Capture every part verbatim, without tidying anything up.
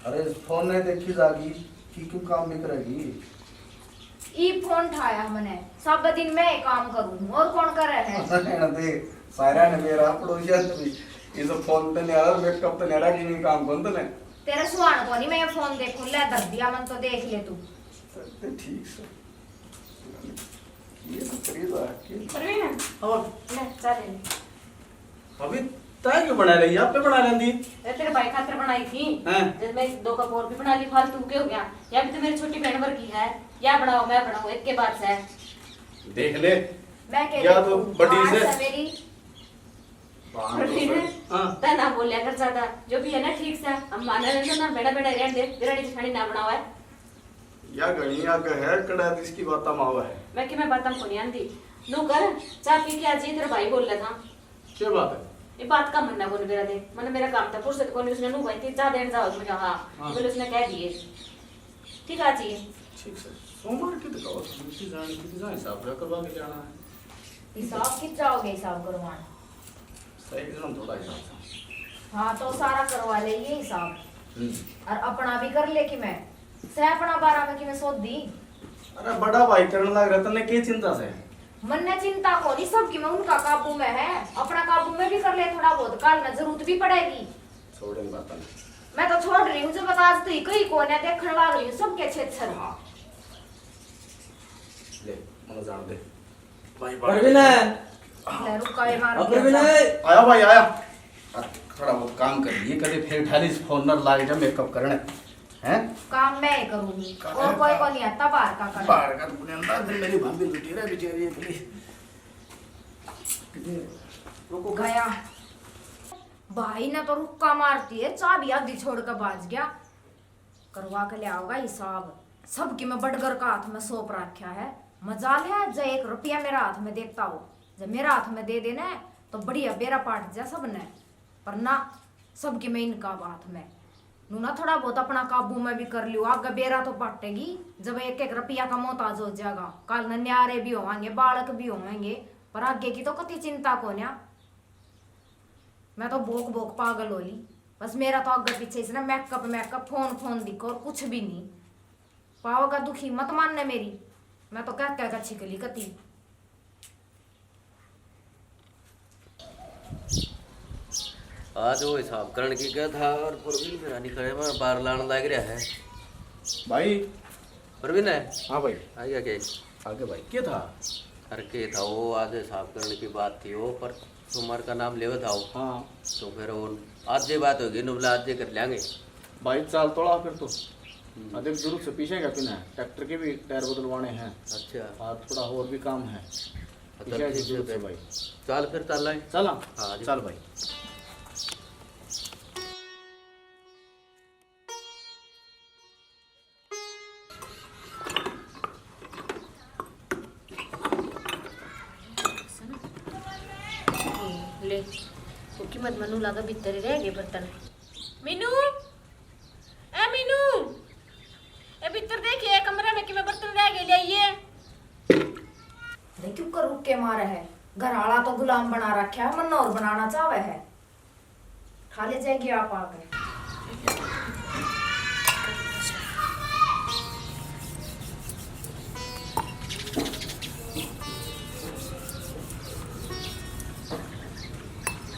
अरे, फोन नहीं देखी जागी कि क्यों काम नहीं करेगी? ई फोन ठाया मने, सब दिन मैं ही काम करूँ, और कौन करे है? रहने दे, सारा ने मेरा पड़ोसिया भी इस फोन पे नहीं आ रहा, मेकअप पे नहीं आ रहा कि नहीं काम कौन तने? तेरा सुहान को नहीं, मैं ये फोन देखूं, ले धर दिया मन तो देख ले तू। ते ठीक से। ये तो करीब आ के। प्रवीण, और? ले, चाय ले ले। अभी तय क्यों बना रही, आप पे बना लेंदी? अरे, तेरे भाई खातर बनाई थी। हैं? जब मैं दो कप और भी बना ली, फालतू के हो गया। या भी तो मेरी छोटी बहन वर्गी है, या बनाओ, मैं बनाऊं, एक के बाद से। देख ले। मैं कह या रही तो हूँ, बड़ी आज से। से मेरी बाहर तो प्रवीण, से। हाँ। तै ना बोलिया कर ज्यादा, जो भी है ना ठीक से, हम माने रहने ना, बेड़ा बेड़ा रहने दे, देरानी जेठानी ना बनावा है। या घणी आगे है, कड़ा इसकी बात में आवा है। मैं कि मैं बात में कोनी आंदी। नू कर, चाय पी के आ जी, तेरा भाई बोल रहा था। क्या बात है? ये बात का मन्ना कोनी बेरा दे। मन्ने मेरा काम था, फुर्सत कोनी, उसने नू भाई थी, जा देन जाओ, मैं कहा, हाँ। हाँ। बोले उसने कह दिए। ठीक आ जी। ठीक सर। सोमवार की तो कहो, दूसरी जान की तो जा हिसाब पूरा करवा के जाना है। हिसाब कित जाओगे हिसाब करवान? सही एकदम थोड़ा हिसाब था। हाँ, तो सारा करवा ले ये हिसाब। हम्म। और अपना भी कर ले कि मैं, सै अपना बारह में कि मैं सोध दी। अरे बड़ा भाई करण लाग रहा, तन्ने के चिंता से? मन्ने चिंता कोनी, सब की मैं उनका काबू में है, अपना काबू में भी कर ले थोड़ा बहुत, काल ना जरूरत भी पड़ेगी। छोड़ इन बातों ने। मैं तो छोड़ रही हूँ, जो बता आज तो ही कहीं कोने देखने लाग रही हूँ, सबके छेद छर। हाँ। ले, मनो जान दे। भाई, परवीन है। ले, रुका, ये मार अब दिया परवीन था। है। आया भाई, आया। आ, थोड़ा बहुत काम कर लिए, कदे फिर ठाली फोन न लाग जा मेकअप करने। हैं? काम मैं ही करूंगी। काम और है कोई का? को नहीं आता बाहर का करना। बाहर का तो नहीं आता, फिर मेरी भाभी लुटेरा बिटेरी है, please। रुको। गया। भाई ने तो रुक्का मारती है, चाबी आधी छोड़ के भाज गया। करवा के ले आओगा हिसाब। सबकी मैं बडगर का हाथ में सौंप रखा है। मजाल है, जब एक रुपया मेरा हाथ में देता हो, जब मेरा हाथ में दे देना, तो बढ़िया बेरा पाट जा सबने। पर ना, सबकी मैं इनका हाथ में। नू ना थोड़ा बहुत अपना काबू में भी कर लियो, आगे बेरा तो पाटेगी, जब एक एक रुपया का मोहताज हो जाएगा। काल न न्यारे भी होवांगे, बालक भी होवांगे, पर आगे की तो कति चिंता कोन्या। मैं तो भोक भोक पागल हो ली। बस मेरा तो आगे पीछे इसने मेकअप, मेकअप, फोन, फोन दिखो और कुछ भी नहीं। पाओगा दुखी, मत मानने मेरी। मैं तो कह कह कर छिक ली कती। आज वो हिसाब करण की गया था और परवीन मेरा नहीं करे, मैं बाहर लान लाग रहा है। भाई। परवीन है? हाँ भाई। आ गया के? आगे भाई, क्या था? अरे के था वो, आज हिसाब करण की बात थी वो, पर सोमवार का नाम लेवे था वो। हाँ। तो फिर वो आज ये बात होगी, नुबला आज ये कर लेंगे। भाई चाल तोड़ा फिर तो। हम्म। अरे जरूरत से पीछे का पीना है, ट्रैक्टर के भी टायर बदलवाने हैं। अच्छा। और थोड़ा और भी काम है। अच्छा, पीछे ठीक है जरूरत से फिर। भाई। चाल फिर चाल लाए। चला। हाँ जी। चल भाई। ले, वो कीमत मनु लागा भीतर ही रह गए बर्तन। मीनू, ए मीनू, ए भीतर देखिए कमरे में कि मैं बर्तन रह गए, ले आइए। देख क्यों कर रुक के मारे है, घर आला तो गुलाम बना रखा है, मन्ना और बनाना चाहे है। खा ले जाएगी आप आके।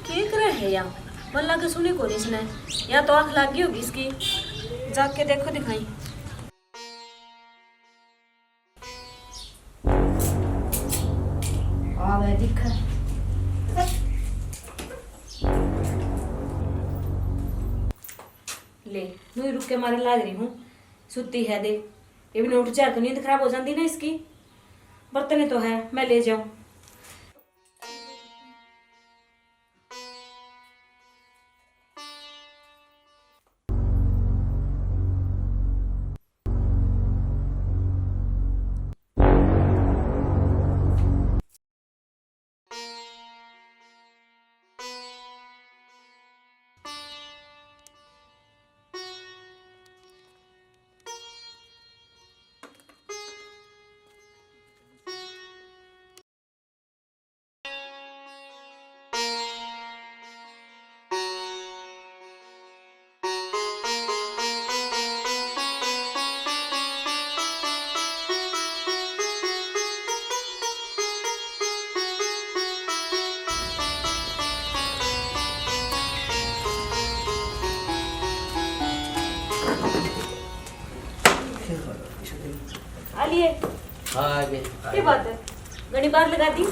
के करे है या? मन लागे सुनी कोनी इसने। या तो आंख लाग गई होगी इसकी। जाके देखो दिखाई। आवे दिखे। ले, नू ही रुक के मारे लाग रही हूँ। सुती है दे। ये भी उठ जा तो नींद खराब हो जाती ना इसकी। बर्तन ही तो है, मैं ले जाऊँ। आ लिए। हाँ, आ गए। क्या बात है, घणी बार लगा दी?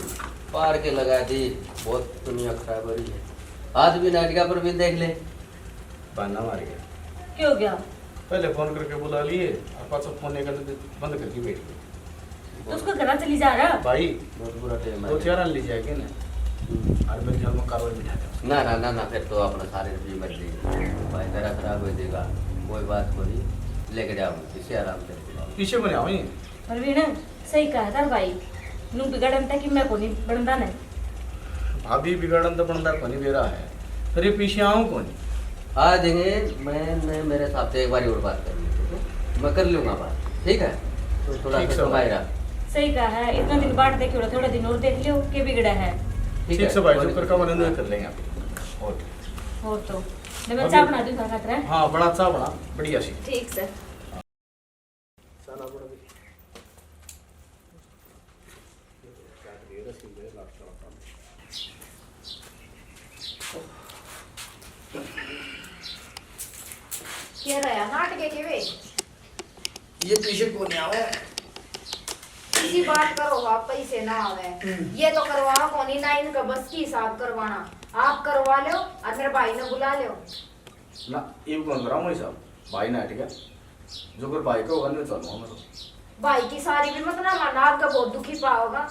पार के लगा दी, बहुत दुनिया खराब हो रही है। आज भी नाटका पर भी देख ले, बहाना मार गया। क्या हो गया? पहले फोन करके बुला लिए और पाछा फोन एक बंद करके बैठ गए। तो उसको घर चली जा रहा। भाई, बहुत बुरा टाइम दो है। चार आन ले जाएंगे ना। हम्म। और मेरे ख्याल में कार्रवाई बिठा देंगे। ना, ना, ना, ना, फिर तो अपना सारे रुपये मर जाएंगे। भाई, तेरा खराब हो जाएगा। कोई बात को नहीं, लेके जाओ, इसे आराम से लेके जाओ। पीछे बने आओ ये। प्रवीण, सही कहा थारा भाई, नू बिगड़न तक मैं कोनी बनदा ने। भाभी बिगड़न तो बनदा कोनी बेरा है, फिर ये पीछे आऊं कोनी। आ जाएंगे, मैंने मेरे साहब से एक बार और बात कर ली, ठीक है? मैं कर लूंगा बात, ठीक है? तो थोड़ा ठीक सा से कमाई भाई। रहा। सही कहा है, इतना दिन बाट देखे, थोड़ा दिन और देख लियो, के बिगड़ा है? ठीक ठीक है? से भाई, जो कर का मन कर लेंगे आप। और और तो, ले मैं अभी चाय बना दूं, खा खाते रहे। हाँ, बड़ा चाय बना, बढ़िया सी। ठीक से। क्या रहा नाटक के वे? ये पीछे को नहीं आवे। इसी बात करो, आप पैसे ना आवे। हम्म। ये तो करवा कोनी ना, इनका बस की हिसाब करवाना। आप करवा लो और मेरे भाई ने बुला लो। ना, इब कौन कराऊं मैं हिसाब? भाई ना हट गया। जो कर भाई को होगा, नहीं चलूंगा मैं तो। भाई की सारी भी मत ना मानना, आपका बहुत दुखी पाओगा।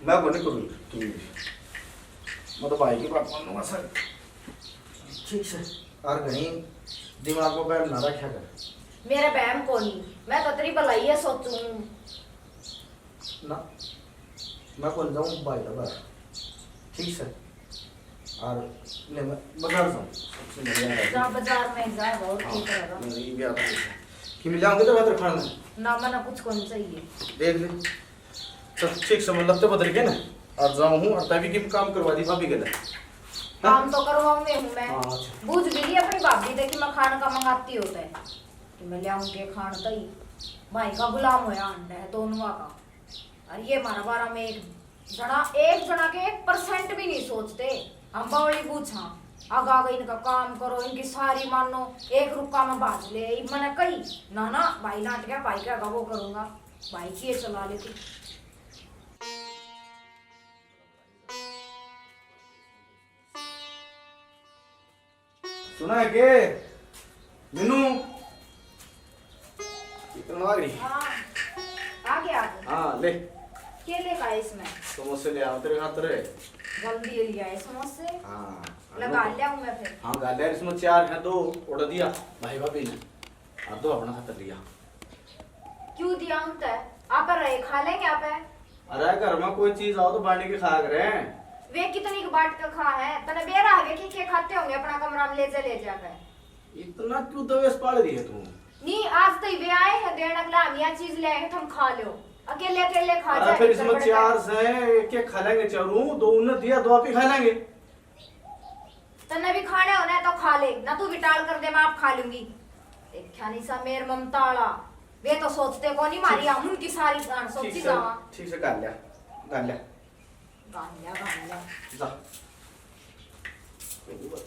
मैं को नहीं करूँ, ठीक है। मैं तो भाई की बात मानूंगा सर। ठीक से। और घणी दिमाग को बैम ना रखा कर। मेरा बैम को नहीं, मैं तो तेरी भलाई है सोचूं। ना, मैं कौन जाऊँ भाई का घर। ठीक से। और ले, मैं बाजार जाऊँ, सबसे बढ़िया है। जा, बाजार में जा, और हाँ, ठीक रहेगा। नहीं, नहीं, भी आता है। कि मिल जाऊंगे तो बाजार खाना? ना, मना कुछ कौन चाहिए। देख ले। चल, ठीक से, मैं लत्ते बदल के ना, और जाऊँ हूँ, और तभी की काम करवा दी भाभी के लिए। हाँ? काम तो करवाऊंगे हूँ मैं। हाँ, अच्छा। बूझ भी ली अपनी भाभी से कि मैं खान का मंगाती होता है। कि मैं ले आऊं के खान तई। भाई का गुलाम होया अंडा है दोनों का। और ये हमारा बारा में एक जना, एक जना के एक परसेंट भी नहीं सोचते। हम बावली पूछा, आगा आगा इनका काम करो, इनकी सारी मानो, एक रुक्का में बाज ले। इब मैंने कही, ना ना, भाई नाट गया, भाई क्या वो करूंगा, भाई की ये चला लेती। सुना है के? मीनू, कितना आ गई? हाँ, आ गया आप। हाँ, ले। के लेकर आए इसमें? समोसे ले आओ तेरे खातर। जल्दी ले आए समोसे। हाँ, लगा लो। ले आऊं मैं फिर। हाँ, गा ले, इसमें चार है, दो उड़ा दिया भाई भाभी ने, और दो अपना खातर लिया। क्यों दिया उनते? आप रहे खा लेंगे आप। अरे घर में कोई चीज आओ तो बांट के खा करे। वे कितनी की बाट के खा है, तने बेरा आगे की के खाते होंगे अपना कमरा में ले जा, ले जाकर। इतना क्यों दवेश पाल रही है तू? नी, आज तो वे आए हैं देण, अगला हम या चीज ले आए हैं, तुम खा लो। अकेले अकेले खा अरे जाए, फिर इसमें गड़बड़ चार कर। से, एक एक खा लेंगे चारू, दो उन्हें दिया, दो आप ही खा लेंगे। तन्ने भी खाने होने तो खा ले, ना तू भी टाल कर दे, मैं आप खा लूंगी। देखा नहीं सा मेर ममता वाला, वे तो सोचते को नहीं मारी, ठीक। हम उनकी सारी जान सोची ठीक से, जावा। ठीक से कर लिया, कर लिया। गालिया, गालिया। जा। कोई नहीं बात।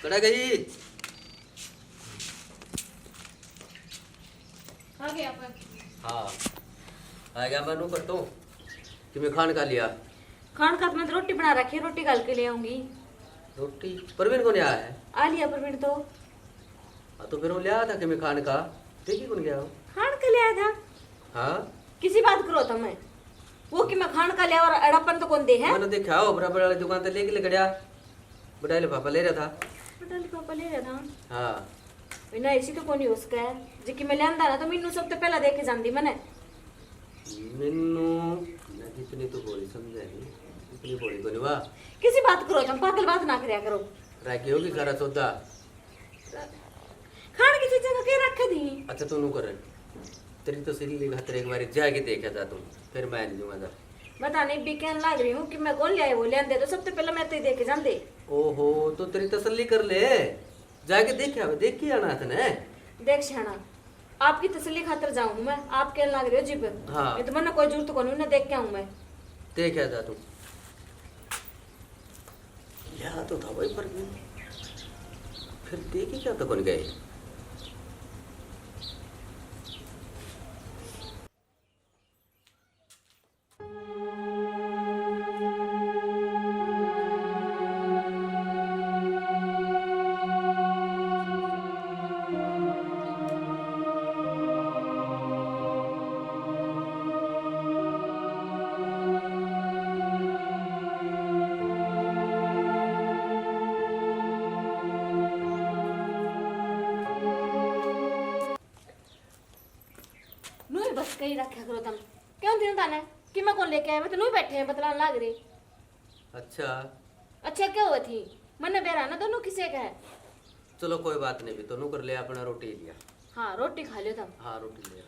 कड़ा गई? आ गया पर। हाँ। आ गया, मैं नू करता हूँ। कि मैं खान का लिया? खान का तो मैं तो रोटी बना रखी है, रोटी घाल के ले आऊंगी। रोटी? प्रवीण को नहीं आया है? आ लिया प्रवीण तो। हाँ, तो फिर वो ले आया था कि मैं खान का, देखी कौन गया हो? खान का ले आया था? हाँ। किसी बात करो तो मैं, वो कि मैं खान का ले आया और अड़ापन तो कौन दे है? मैंने देखा हो बराबर वाली दुकान से लेके ले गया, बड़ा लिफाफा ले रहा था। बड़ा लिफाफा ले रहा था? हाँ। बिना ऐसी तो कोनी उसका है, जे कि मैं लेंदा ना तो मीनू सबसे पहला देखे जांदी मैंने। मीनू ना जितनी तो भोली समझे नहीं, इतनी भोली कोनी वा। किसी बात करो तुम, पागल बात ना करया करो। राखी होगी सारा सौदा। खाण की चीजें का के रख दी? अच्छा, तू नू कर। तेरी तसल्ली खातर एक बार जाके देखा जा तू, फिर मैं नहीं दूंगा जा। बता नहीं, भी कहने लाग रही हूँ कि मैं कौन ले आए, वो लेंदे तो सबसे पहले मैं तो ही देखे जांदे। ओहो, तो तेरी तसल्ली कर ले, जाके देख आवे, देख के आना है तने। देख शाना, आपकी तसल्ली खातर जाऊँ मैं, आप कहने लाग रहे हो जिब। हाँ। ये तो मन्ने कोई जरूरत कोनी, उन्हें देख के आऊँ मैं। देख आ जा तू। या तो था भाई, पर फिर देखी क्या तो बन गए। कही रखा करो तुम। क्यों थी थाने कि मैं कौन लेके आया? मैं तो न्यू बैठे हैं, बतलान लाग रही। अच्छा। अच्छा क्या हुआ थी? मन्ने बेरा ना दोनों किसे का है। चलो कोई बात नहीं, भी तो न्यू कर ले, अपना रोटी लिया। हाँ, रोटी खा लियो तुम। हाँ, रोटी लिया।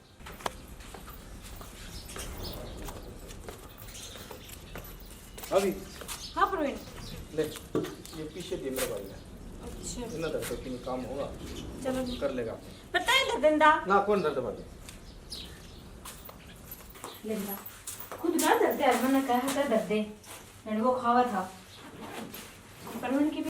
अभी हाँ प्रवीण। ले, ये पीछे दे मेरे भाई ने। अच्छा। इतना दर्द तो किन काम होगा। चलो जी। कर लेगा। पता है दर्द दिंदा। ना, कौन दर्द भाभी? लिंदा। खुद ना दर्द है, मैंने कहा था दर्द है। मैंने वो खावा था। प्रवीण की भी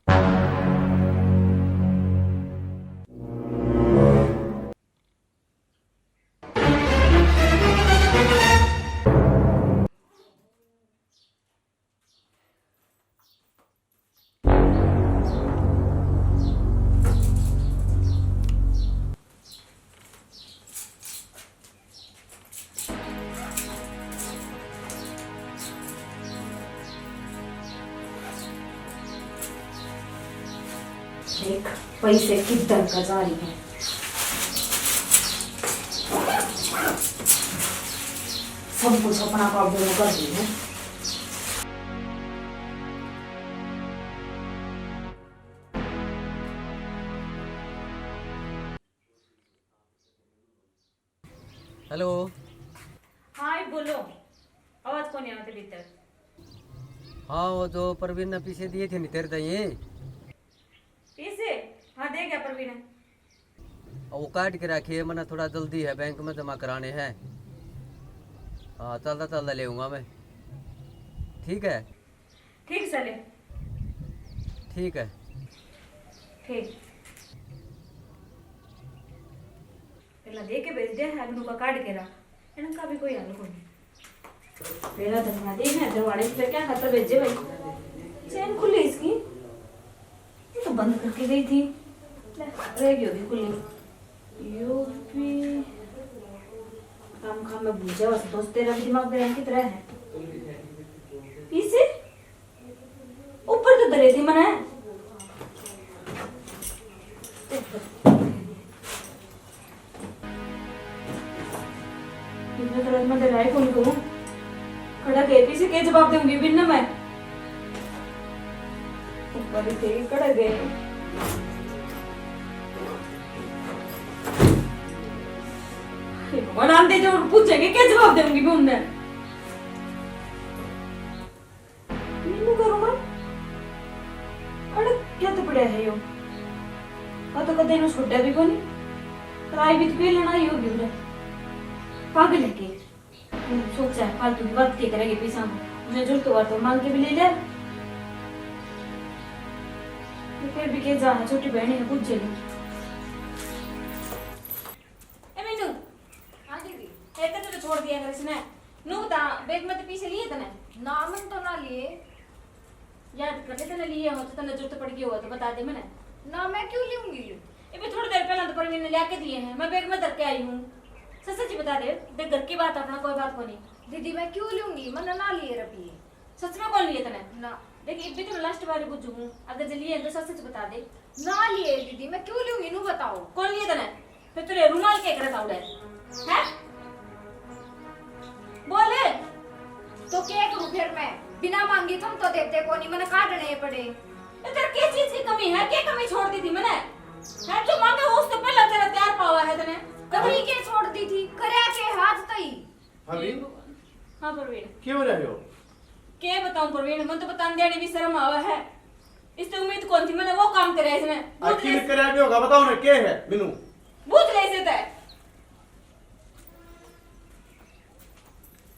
देख, पैसे किधर का जा रही है। सब कुछ अपना काबू में कर रही है। हेलो। हाँ, बोलो। आवाज कौन आते भीतर? हाँ, वो जो प्रवीण ने पीसे दिए थे नी तेरे ताई। पीसे? हाँ, दे गया प्रवीण। वो काट के रखिए, मना थोड़ा जल्दी है, बैंक में जमा कराने हैं। हाँ, चलता चलता ले आऊँगा मैं। ठीक है। ठीक सै ले। ठीक है। ठीक। पहला दे के भेज दे, अगनू का काट के रख। इनका भी कोई हल कोनी। पहला धक्का दे, मैं दरवाड़े पे क्या खातर भेजे भाई? चेन खुली इसकी। ये तो बंद करके गई थी। ले, रह गई होगी खुली। यूपी। काम खाम में भूल जाओ, बस तेरा भी दिमाग बेलन की तरह है। पीसे? ऊपर तो धरे थी मने। इतने तरह मैं डराई कौन करूं? खड़ा गए पीसे के जवाब दूंगी बिन मैं। ऊपर ही थे, खड़ा गए। हे भगवान, आंदे जो पूछेंगे, क्या जवाब दूंगी मैं उन्हें? मीनू का रुमाल? अरे, क्या तो पड़ा है यो? आ तो कदे इन्हें छोड़ा भी कोनी। राय भी तो पी लेना ही होगी उन्हें। पागल है के? सोचा है, फालतू की बात के करेंगे पैसा को? जो जरूरत हुआ तो मांग के भी ले ले। ये फिर भी के जा, छोटी बहन है, पूछ ले। ए मीनू। हाँ दीदी। ए, कदे तो छोड़ दिया कर इसने। नू बता, बैग में तो पीसे लिए तने? ना, मन तो ना लिए। याद कर ले, तने लिए हो तो, तने जरूरत पड़ गई हो तो बता दे मने। ना, मैं क्यों लूंगी? ये भी थोड़ी देर पहले तो परवीन ने ला के दिए हैं, मैं बैग में धर के आई हूँ। सच सच बता दे, देख घर की बात अपना कोई बात को नहीं। दीदी, मैं क्यों लूंगी? मैंने ना लिए रुपये। सच में कौन लिए तने? ना। देख, इब भी तो लास्ट बार बुझू हूँ, अगर जे लिए तो सच सच बता दे। ना लिए दीदी, मैं क्यों लूंगी, नू बताओ। कौन लिए तने? फिर तेरे रुमाल के करे था उड़े? हैं? बोल। तो क्या करूं फिर मैं? बिना मांगी तुम तो देते कोनी, मैंने काटने पड़े। ए, तेरे के चीज की कमी है? के कमी छोड़ दी थी मैंने? है जो मांगे वो उससे पहले तेरा तैयार पावा है तने। कमी के छोड़ दी थी? करया के हाथ तई। भाभी? हाँ, परवीन। के हो रहे हो? के बताऊं परवीन, मन तो बतान देने भी शर्म आवा है। इससे उम्मीद कौन थी मैंने, वो काम करे इसने। आखिर करया भी होगा, बताओ ना, के है मीनू? बूझ ले इसे तै।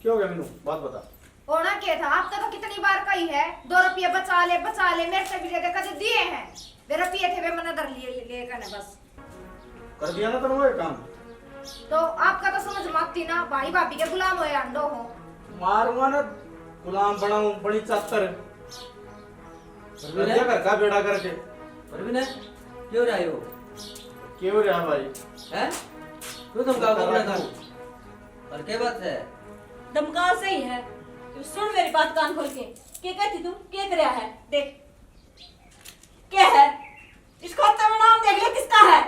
क्या हो गया मीनू? बात बता। होना क्या था? आपका तो कितनी बार कही है, दो रुपये बचा ले, बचा ले, मेरे से भी दे दे, कदे दिए हैं? वे रुपये थे, वे मैंने धर लिए, ले, ले कने बस। कर दिया ना तन्ने वो काम। तो आपका तो समझ में आती ना, भाई भाभी के गुलाम होए आंडो हो। मारूंगा ना, गुलाम बनाऊं, बड़ी चातर। कर दिया घर का बेड़ा करके। परवीन, क्यों रहा है वो? क्यों रहा भाई? हैं? क्यों धमकाओ अपने घर? और क्या बात है? धमकाओ सही है। तू सुन मेरी बात कान खोल के। के कहती तू? के करया है? देख। के है? इस खाता में नाम देख ले किसका है।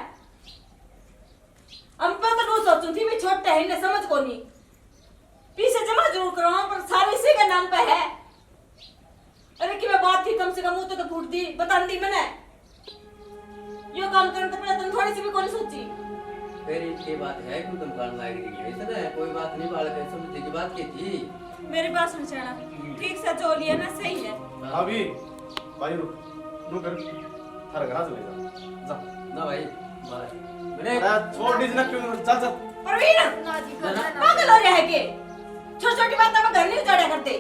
अब मैं तो न्यू सोचूं थी, भी छोटा है, इन्हें समझ कोनी। काम पे है। अरे, की मैं बात थी, कम से कम मुंह तो, तो फूट दी, बता दी मैंने। यो काम करने तो पहले तुम थोड़ी सी भी कोनी सोची। फिर ये बात है, क्यों तुम कान लाग रही है? इसने कोई बात नहीं, बालक है, समझने की बात की थी। मेरी बात सुन, शाना, हम्म। ठीक से जो लिया ना, सही है। हाँ। अभी भाई रुक, रुक कर, थारे घर चले जा, जा। ना भाई, बाहर। मैंने अरे छोड़ दीजिए ना, क्यों? चल, चल। प्रवीण, ना जी, ना, ना। पागल हो रहा है के? छोटी छोटी बात में घर नहीं उजाड़ा करते।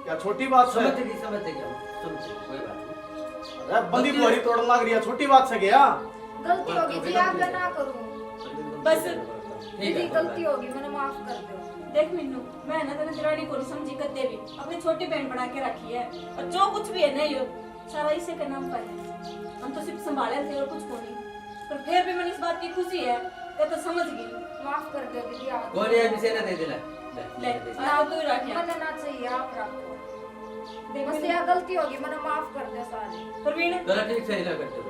क्या छोटी बात है? समझ गई, समझ गई, समझ गई, कोई बात नहीं। अरे बंदी बुआरी तोड़न लाग रही है, छोटी बात से क्या? गलती होगी जी, आगे ना करूं। बस। ठीक है, दीदी, कोई बात गलती होगी, मैंने माफ कर दो। देख मीनू, मैं ना तेरी दिरानी को नहीं समझी कदे भी, अपनी छोटी बहन बना के रखी है, और जो कुछ भी है ना, यो सारा इसे के नाम पर है। हम तो सिर्फ संभाले थे और कुछ को नहीं, पर फिर भी मैंने इस बात की खुशी है कि तो समझ गई। माफ कर दो दीदी, आप गोली अभी से ना दे दे, ले। ले, ले, ले। ना, तू रख यार। मन्ने ना चाहिए, आप रखो। देख बस मीनू। यह गलती होगी, मैंने माफ कर दो सारी। प्रवीण। चलो ठीक से हिला करते हो।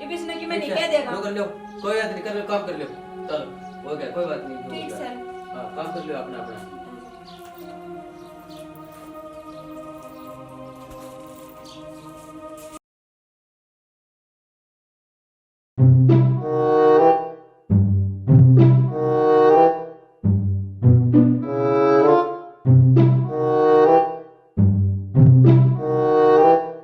ये बीच में कि मैं नहीं ठीक है, कह देगा। लो कर लो, कोई बात नहीं, कर लो, काम कर लो। चलो, हो गया, कोई बात नहीं, हो ठीक गया। सर। हाँ, काम कर लो अपना, अपना।